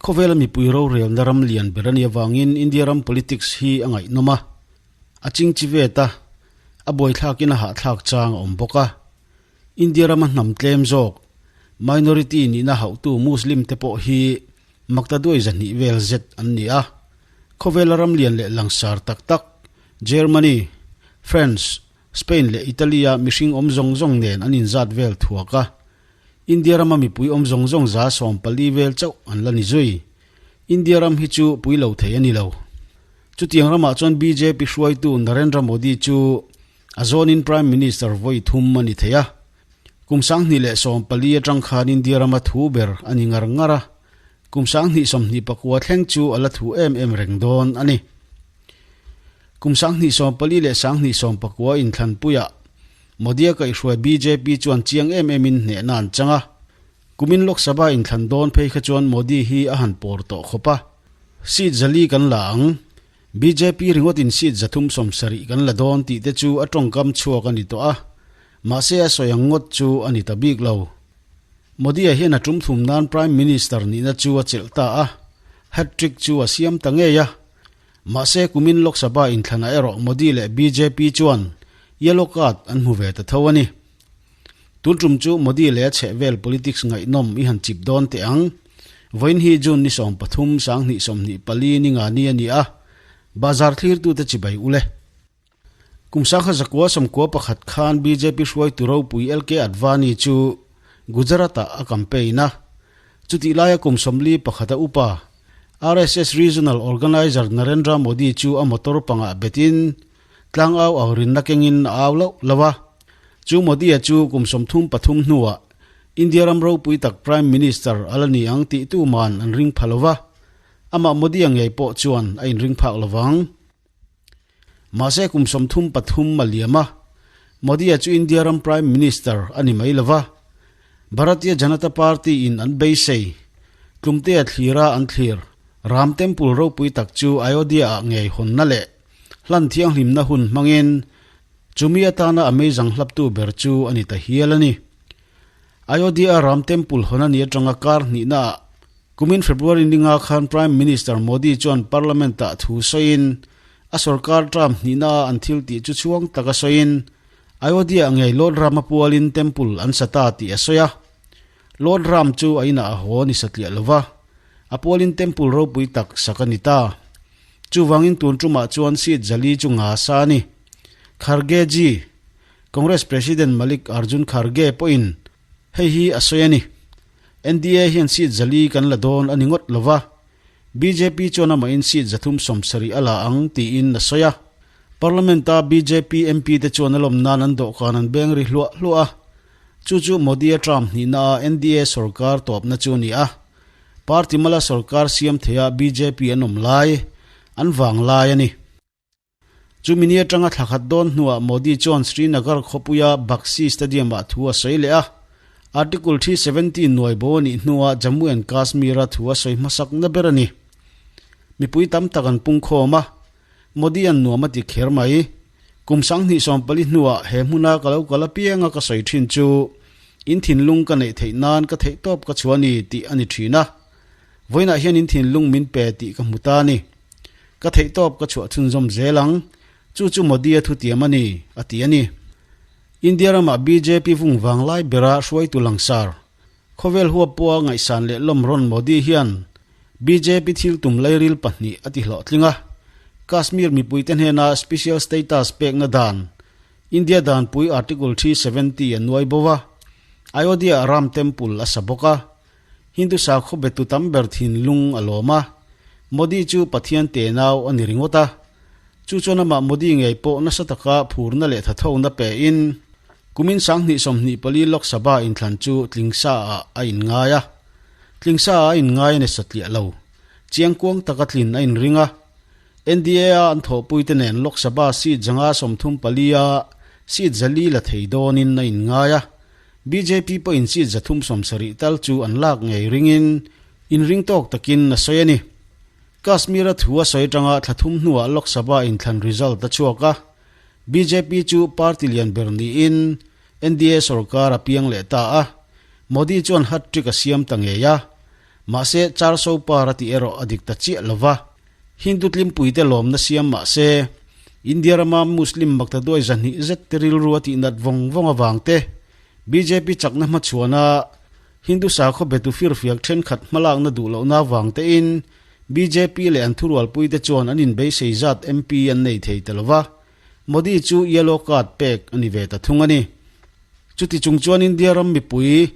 Khawvela mipui rorelna ram lian ber a nih avangin India ram politics hi a ngaihnawm a, a chingchi vet a, a buaithlakin a hahthlak chang a awm bawk a. India rama hnam tlem zawk, minority nihna hauhtu Muslim te pawh hi maktaduai 200 vel zet an ni a. Khawvela ram lian leh langsar tak tak Germany, France, Spain leh Italy-a mihring awm zawng zawng nen an inzat vel thuak a. India rama mipui awm zawng zawng 14% vel chauh an la ni zui. India ram hi chu pui lo thei a ni lo. Chutiang ramah chuan bjp hruaitu Narendra Modi chu a zawnin Prime Minister vawi thum a ni thei a. Kum 2014 atang khan India rama thu ber a ni ngar ngar a. Kum 2029 thleng chu a la thu em em reng dawn a ni. Kum 2014 leh 2019 inthlanpuiah Modi-a kaihhruai bjp chuan chiang em emin hnehna an chang a. Kumin Lok Sabha inthlan dawn phei kha chuan Modi hi a han pawr tawh khawp a. Seat 400 kan la ang. Bjp ringawtin seat 370 kan la dawn tih te chu a tawngkam chhuak a ni tawh a. Mahse a sawi ang ngawt chu a ni ta bik lo. Modi-a hian a tum thum nan Prime Minister nihna chu a chelh ta a. Hat-trick chu a siam ta ngei a. Mahse kumin Lok Sabha inthlanah erawh Modi leh bjp chuan yellow card an hmu ve ta tho a ni. Tun tum chu Modi leh a chhehvel politics ngaihnawm i han chip dawn teh ang. Vawiin hi June ni 13, 2024 ni nga ni a ni a, bazar thlirtute chibai u le. Kum 1991 khan bjp hruaitu ropui LK Advani chu Gujarat-ah a campaign a. Chutih laia kum 41 a upa, RSS Regional Organiser Narendra Modi chu a motor pangah betin tlang au au rinna kengin a au loh lo a. Chu Modi-a chu kum 33 hnuah India ram ropui tak Prime Minister a la ni ang tih tu man an ring pha lo va. Amah Modi-a ngei pawh chuan a inring phak lo vang. Mahse kum 33 a liam a, Modi-a chu India ram Prime Minister a ni mai lo va. Bharatiya Janata Party in an beisei, tlumtea thlira an thlir, Ram Temple ropui tak chu Ayodhya-ah ngei hawnna leh hlan thianghlimna hun hmangin chumi atana a meizang hlaptu ber chu a ni ta hial a ni. Ayodhya-a Ram Temple hawn a ni atanga kar hnihnaah kumin February ninga khan Prime Minister Modi chuan Parliament-ah thu sawiin a sorkar term hnihnaah an thil tih chu chhuang taka sawiin Ayodhya ngei Lord Rama pualin temple an sa ta tih a sawi a. Lord Ram chu a inah a haw ni satliah lova, a pualin temple ropui tak sak a ni ta. Chuvangin tun tumah chuan seat 400 chu nga sa a ni. Kharge ji, Congress President Malik Arjun Kharge pawhin hei hi a sawi a ni. NDA hian seat 400 kan la dawn a ni ngawt lova, bjp chuan amahin seat 370 a la ang tiin a sawi a. Parliament-a bjp MP te chuan a lawm nan an dawhkan an beng ri hluah hluah a. Chu chu Modi-a term hnihna-a NDA sorkar tawpna chu a ni a. Party mala sorkar siam theiha bjp an awm lai, an vang lai a ni. Chumi ni atanga thla khat dawn hnuah Modi chuan Srinagar khawpuia Bakshi Stadium-ah thu a sawi leh a. Article 370 nuai bo a nih hnuah Jammu and Kashmir-a thu a sawi hmasak na ber a ni. Mipui tam tak an pungkhawm a, Modi an nuam a ti kher mai. Kum 2014 hnuah he hmuna ka lo kal apianga ka sawi thin chu in thinlung ka neih theih nan ka theih tawp ka chhuah ni tih a ni thin a. Vawiinah hian in thinlung min pe tih ka hmu ta a ni. Ka theih tawp ka chhuah chhunzawm zel ang. Chu chu Modi a thutiam a ni, a ti a ni. India ramah bjp vung vang lai bera hruaitu langsar, khawvel huap pawha ngaihsan leh lawm rawn Modi hian bjp thil tum lairil pahnih a ti hlawhtling a. Kashmir mipuite hnena special status pekna dan, India danpui Article 370 a nuai bo a, Ayodhya Ram Temple a sa bawk a. Hindu sakhaw betu tam ber thinlung a lawm a, Modi chu Pathian tenau a ni ringawt a. Chu chuan amah Modi ngei pawh nasa taka phurna leh thathona pein kumin 2024 Lok Sabha inthlan chu tlingsa ah a inngai a. Tlingsa ah a inngai a ni satliah lo. Chiangkuang taka tlin a inring a. NDA a an thawhpuite nen Lok Sabha seat 134 a seat 400 la thei dawnin a inngai a. Bjp pawhin seat 370 tal chu an lak ngei ringin inring tawk takin a sawi a ni. Kashmir-a thu a sawi atanga thla thum hnuah Lok Sabha inthlan result a chhuak a. Bjp chu party lian ber niin NDA sorkar a piang leh ta a. Modi chuan hat-trick a siam ta ngei a. Mahse, Char So Par a tih erawh a dik ta chiah lo va. Hindu tlimpuite lawmna siam mah se, India rama Muslim maktaduai 200 zet te rilru a tihnat vawng vawng avang te, bjp chakna hmachhuana Hindu sakhaw betu firfiak thenkhat hmalakna duh lohna avang tein bjp leh an thurualpuite chuan an inbeisei zat MP an nei thei ta lo va, Modi chu yellow card pek a ni ve ta thung a ni. Chuti chung chuan India ram mipui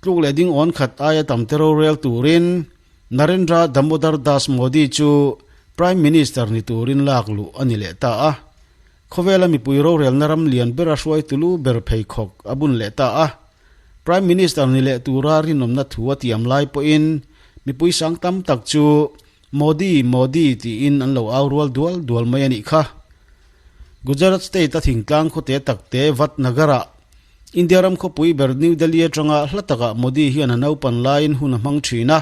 tluk leh ding awn khat aia tam te rorel turin Narendra Damodar Das Modi chu Prime Minister ni turin lak luh a ni leh ta a. Khawvela mipui rorelna ram lian bera hruaitu lu ber pheikhawk a bun leh ta a. Prime Minister ni leh tura rinawmna thu a tiam lai pawhin mipui sang tam tak chu Modi, Modi tiin an lo au rual dual dual mai a nih kha. Gujarat state a thingtlang khawte takte Vadnagar-ah India ram khawpui ber New Delhi atanga hla takah Modi hian a naupan laiin hun a hmang thin a.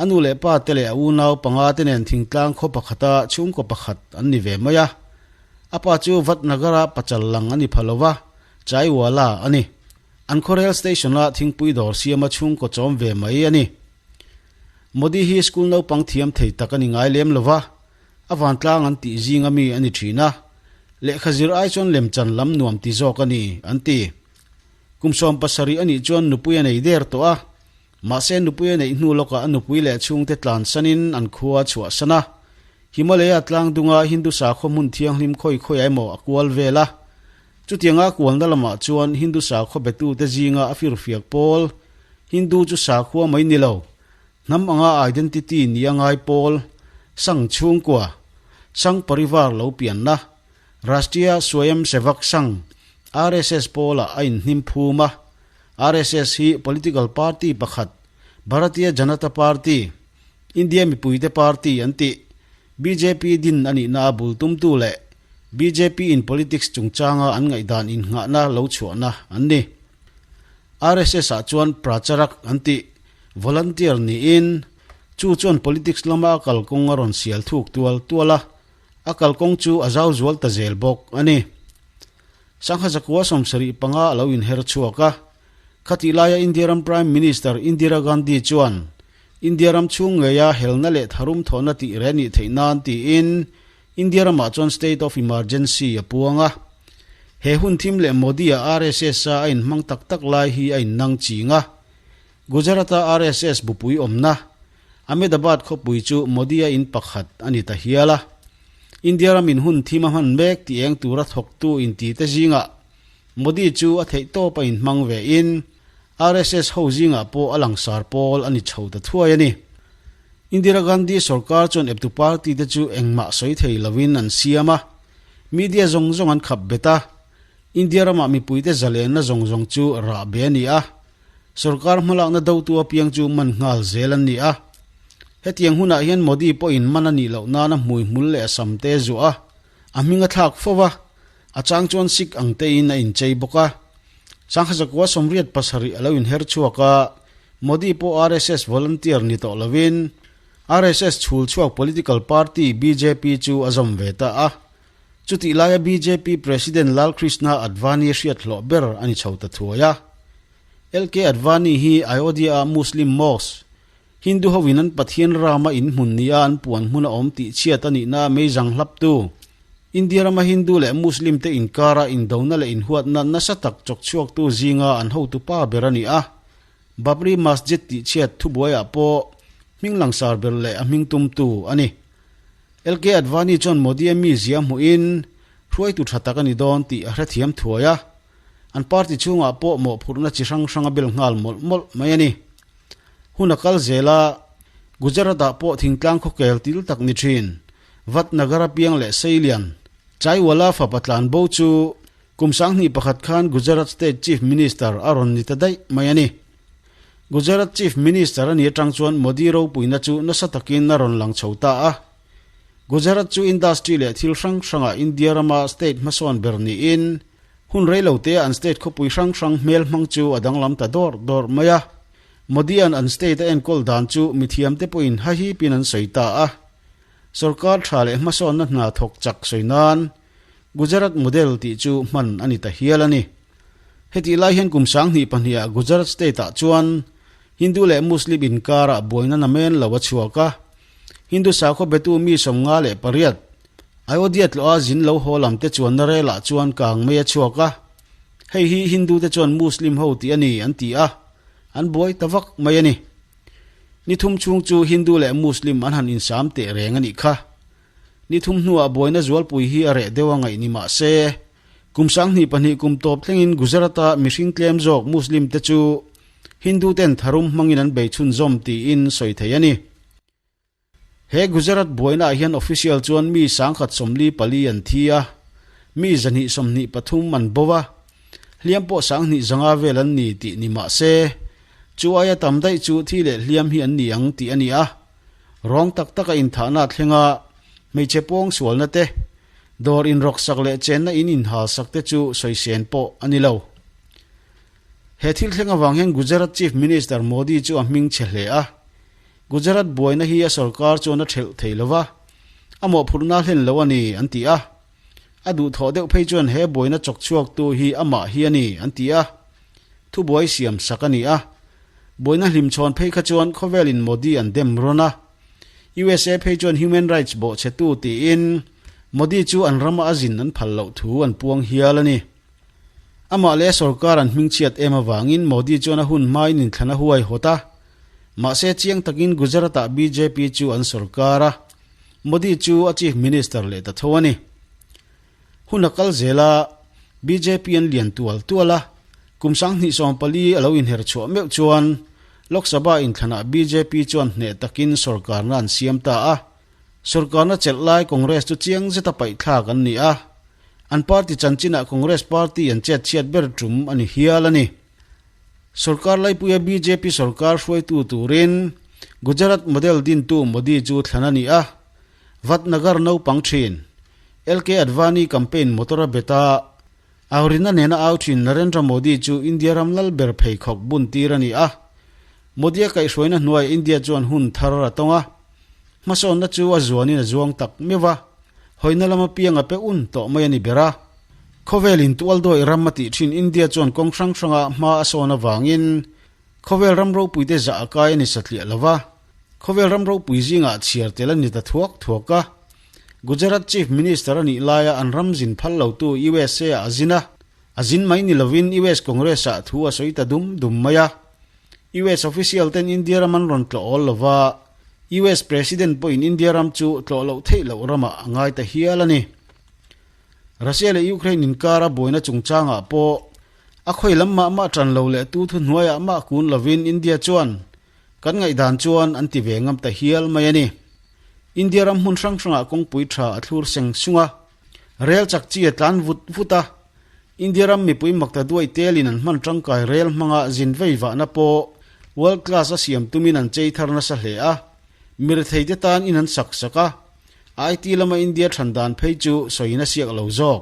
A nu leh pa te leh a unau panga te nen thingtlang khaw pakhata chhungkaw pakhat an ni ve mai a. A pa chu Vadnagar-a pachal lang a ni pha lo va, Chaiwala a ni. An khaw rail station-a thingpui dawr siama chhungkaw chawm ve mai a ni. Modi hi school naupang thiam thei tak a ni ngai lem lo va, a vantlang an tih zinga mi a ni thin a, lehkha zir ai chuan lemchan lam nuam ti zawk a ni, an ti. Kum 70 a nih chuan nupui a nei der tawh a, mahse nupui a neih hnu lawkah a nupui leh chhungte tlansanin an khua a chhuahsan a. Himalaya tlang dunga Hindu sakhaw hmun thianghlim khawi khawiah emaw a kual vel a. Chutianga kualna lamah chuan Hindu sakhaw betute zinga a firfiak pawl, Hindu chu sakhua mai ni lo, hnam anga identity nia ngai pawl, Sangh chhungkua, Sangh Parivar lo pianna, Rashtriya Swayamsevak Sangh, RSS pawlah a inhnim phum a. RSS hi political party pakhat, Bharatiya Janata Party, India mipuite party an tih, bjp din a nihna a bul tumtu leh bjp in politics chungchanga an ngaihdan innghahna lo chhuahna an ni. RSS ah chuan Pracharak an tih, volunteer niin, chu chuan politics lama a kalkawng a rawn sial thuk tual tual a, a kalkawng chu a zau zual ta zel bawk a ni. Sangha zakua 75 a lo inher chhuak a, khatih laia India ram Prime Minister Indira Gandhi chuan India ram chhung ngeia helna leh tharum thawhna tih reh nih theih nan tiin India ramah chuan State of Emergency a puang a. He hun thim leh Modi-a RSS-a a inhmang tak tak lai hi a innang ching a. Gujarat-a RSS bupui awmna, Ahmedabad khawpui chu Modi-a in pakhat a ni ta hial a. India ramin hun thim a hman mek tih eng tura thawktu intite zingah Modi chu a theihtawp a inhmang vein RSS ho zingah pawh a langsar pawl a ni chho ta thuai a ni. Indira Gandhi sorkar chuan eptu party te chu engmah sawi thei lovin an siam a, media zawng zawng an khap bet a, India ramah mipuite zalenna zawng zawng chu rah be a ni a, sorkar hmalakna dotu apiang chu man nghal zel an ni a. Hetiang hunah hian Modi pawhin man a nih loh nana hmuihmul leh a sam te zuah a, a hming a thlak fo va, A chang chuan Sikh ang tein a inchei bawk a. Sangha 187 a lo inher chhuak a, Modi pawh RSS volunteer ni tawh lovin RSS chhul chhuak political party bjp chu a zawm ve ta a. Chutih laia bjp President Lal Krishna Advani hriat hlawh ber a ni chho ta thuai a. LK Advani hi Ayodhya-a Muslim mosque, Hindu hovin an Pathian rama inhmun nia an puan hmun a awm tih chhiat a nihna meizang hlaptu, India rama Hindu leh Muslim te inkara indona leh inhuatna nasa tak chawkchhuaktu zinga an hotu pa ber a ni a. Babri Masjid tih chhiat thubuaiah pawh hming langsar ber leh a hming tumtu a ni. LK Advani chuan Modi-a mizia hmuhin hruaitu tha tak a ni dawn tih a hrethiam thuai a. An party chhungah pawh mawhphurhna chi hrang hrang a bel nghal mawlh mawlh mai a ni. Hun a kal zel a, Gujarat-ah pawh thingtlang khawkel til tak ni thin, Vadnagar-a piang leh Seilian, Chaiwala fapa tlan bo chu kum 2001 khan Gujarat State Chief Minister a rawn ni ta daih mai a ni. Gujarat Chief Minister a ni atang chuan Modi ropuina chu nasa takin a rawn lang chho ta a. Gujarat chu industry leh thil hrang hrangah India rama state hmasawn ber niin, Hun rei lo te an state khawpui hrang hrang hmel hmang chu a danglam ta dawrh dawrh mai a. Modi-a'n an state a enkawl dan chu mithiamte pawhin hahipin an sawi ta a. Sorkar tha leh hmasawnna hna thawk chak sawi nan Gujarat Model tih chu hman a ni ta hial a ni. Hetih lai hian kum 2002-ah Gujarat state-ah chuan Hindu leh Muslim inkarah buaina namen lo a chhuak a. Hindu sakhaw betu mi 58 Ayodhya tlawha zin lo haw lam te chuanna relah chuan kang mei a chhuak a. Hei hi Hindu te chuan Muslim ho tih a ni an ti a, an buai ta vak mai a ni. Ni thum chhung chu Hindu leh Muslim an han insam teh reng a nih kha. Ni thum hnuah buaina zualpui hi a reh deuh a ngaih ni mah se, kum 22 kum tawp thlengin Gujarat-a mihring tlem zawk Muslim te chu Hindu ten tharum hmangin an bei chhunzawm tiin sawi thei a ni. He Gujarat buainaah hian official chuan mi 1044 an thi a, mi 223 an bo a, hliam pawh 2500 vel an ni tih ni mah se, chu aia tam daih chu thi leh hliam hi an ni ang tih a ni a. Rawng tak taka inthahna a thleng a, hmeichhe pawng sualna te, dawr inrawksak leh chenna in inhalsak te chu sawisên pawh a ni lo. He thil thleng avang hian Gujarat Chief Minister Modi chu a hming chhe hle a. Gujarat buaina hi a sorkar chuan a thelh thei lo va, a mawhphurhna hlen lo a ni an ti a. A duhthawh deuh phei chuan he buaina chawk chhuaktu hi amah hi a ni an ti a. Thubuai siam sak a ni a. Buaina hlimchhawn phei kha chuan khawvelin Modi an dem rawn a. USA phei chuan human rights bawhchhetu tiin Modi chu an rama a zin an phal loh thu an puang hial a ni. Amah leh sorkar an hmingchhiat em avangin Modi chuan a hun hmain inthlan a huai hawt a. Mahse chiang takin Gujarat-ah bjp chu an sorkar a, Modi chu a Chief Minister leh ta tho a ni. Hun a kal zel a, bjp an lian tual tual a, kum 2014 a lo inher chhuah meuh chuan Lok Sabha inthlanah bjp chuan hneh takin sorkarna an siam ta a. Sorkarna chelh lai Congress chu chiang zeta paihthlak an ni a, an party chanchinah Congress party an chet chhiat ber tum a ni hial a ni. Sorkar laipuia bjp sorkar hruaitu turin Gujarat model dintu Modi chu thlan a ni a, Vadnagar naupang thin, LK Advani campaign motor a bet a, Aurina nena au thin Narendra Modi chu India ram lal ber pheikhawk bun tir a ni a. Modi-a kaihhruaina hnuaiah India chuan hun thar a tawng a. Hmasawnna chu a zuanin a zuang tak meuh a, hawina lama piang a pe un tawh mai a ni ber a. Khawvelin tualdawi ram a tih thin India chuan kawng hrang hranga hma a sawn avangin khawvel ram ropuite zah a kai a ni satliah lo va, khawvel ram ropui zingah chhiar tel a ni ta thuak thuak a. Gujarat Chief Minister a nih laia an ram zin phal lotu USA ah a zin a, a zin mai ni lovin US Congress ah thu a sawi ta dum dum mai a. US official ten India ram an rawn tlawh awl lova, US President pawhin India ram chu tlawh loh theih loh ramah a ngai ta hial a ni. Russia leh Ukraine inkara buaina chungchangah pawh a khawi lam mah mah tan lo leh tu thuhnuaiah mah kun lovin India chuan kan ngaihdan chuan an ti ve ngam ta hial mai a ni. India ram hmun hrang hrangah kawngpui tha a thlur seng sung a, rel chak chi a tlan vut vut a. India ram mipui makta duai telin an hman tangkai rel hmanga zin vei vahna pawh world class a siam tumin an chei thar nasa hle a. Miretheite tan in an sak sak a, IT lama India than dan phei chu sawiin a siak lo zawk.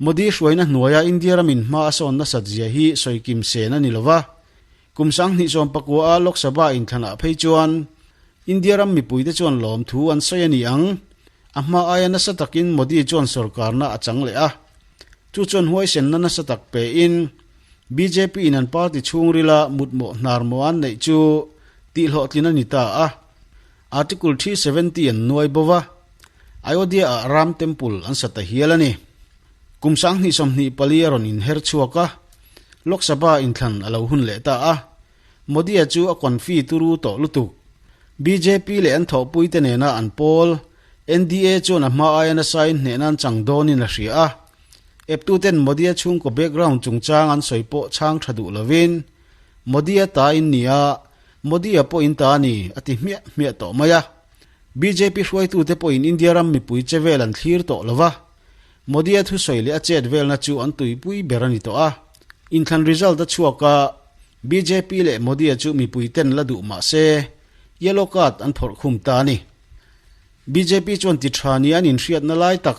Modi hruaina hnuaia India ramin hma a sawn nasat zia hi sawi kim sen a ni lova. Kum 2019 a Lok Sabha inthlanah phei chuan India ram mipuite chuan lawmthu an sawi a ni ang. A hma aia nasa takin Modi chuan sorkarna a chang leh a. Chu chuan huaisenna nasa tak pein bjp in an party chhungrila mutmawh hnarmawh an neih chu tihhlawhtlin a ni ta a. Article 370 an nuai bo va, Ayodhya ah Ram Temple an sa ta hial a ni. Kum 2024 a rawn inher chhuak a, Lok Sabha inthlan a lo hun leh ta a. Modi-a chu a confi turu tawh lutuk. Bjp leh an thawhpuite nena an pawl, NDA chuan a hma aia nasain hnehna an chang dawnin a hria a. Eptuten Modi-a chhungkaw background chungchang an sawi pawh chhang tha duh lovin, Modi-a ta in ni a, Modi-a pawh in ta a ni, a ti hmiah hmiah tawh mai a. Bjp hruaitute pawhin India ram mipui che vel an thlir tawh lo va, Modi-a thusawi leh a chet velna chu an tuipui ber a ni tawh a. Inthlan result a chhuak a, bjp leh Modi-a chu mipui ten la duh mah se, yellow card an phawrh khum ta a ni. Bjp chuan ti tha nia an inhriatna lai tak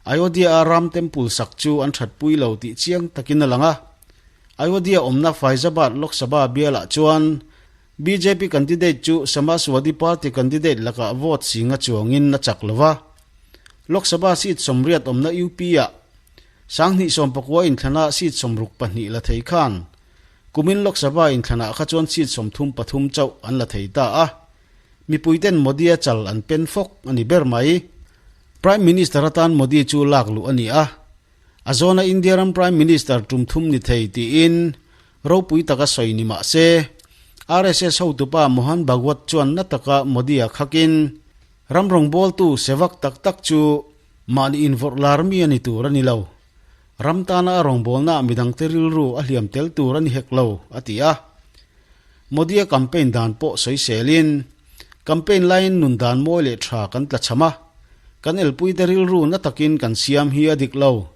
Ayodhya-a Ram Temple sak chu an thatpui lo tih chiang takin a lang a. Ayodhya awmna Faizabad Lok Sabha bialah chuan bjp candidate chu Samajwadi Party candidate lakah vote singa chuangin a chak lo va. Lok Sabha seat 80 awmna UP-ah 2019 inthlana seat 62 la thei khan. Kumin Lok Sabha inthlanah kha chuan seat 33 chauh an la thei ta a. Mipuiten Modi-a chal an pen fawk a ni ber mai. Prime Minister atan Modi chu lak luh a ni a. A zawna India ram Prime Minister tum thum ni thei tiin ropui taka sawi ni mah se, RSS hotupa Mohan Bhagwat chuan na taka Modi-a khakin ram rawngbawltu sevak tak tak chu mahni invawrh lar mi a ni tur a ni lo. Ram tana a rawngbawlnaah midangte rilru a hliam tel tur a ni hek lo, a ti a. Modi-a campaign dan pawh sawiselin, Campaign laiin nun dan mawi leh tha kan tlachham a, kan elpuite rilru na takin kan siam hi a dik lo.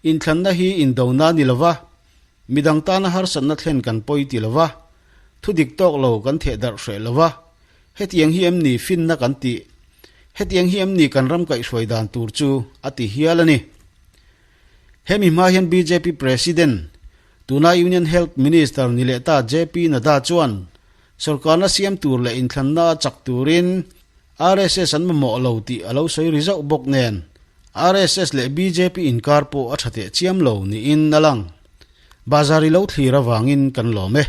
Inthlanna hi indona ni lova, midang tana harsatna thlen kan pawi ti lova, thu dik tawk lo kan theh darh hreh lova, hetiang hi em ni finna kan tih? Hetiang hi em ni kan ram kaihhruai dan tur chu? a ti hial a ni. Hemi hma hian bjp President, tuna Union Health Minister ni leh ta JP Nadda chuan Sorkarna siam tur leh inthlanna a chak turin RSS an mamawh lo tih a lo sawi ri zauh bawk nen RSS leh bjp inkar pawh a tha teh chiam lo niin a lang. Bazar i lo thlir avangin kan lawm e.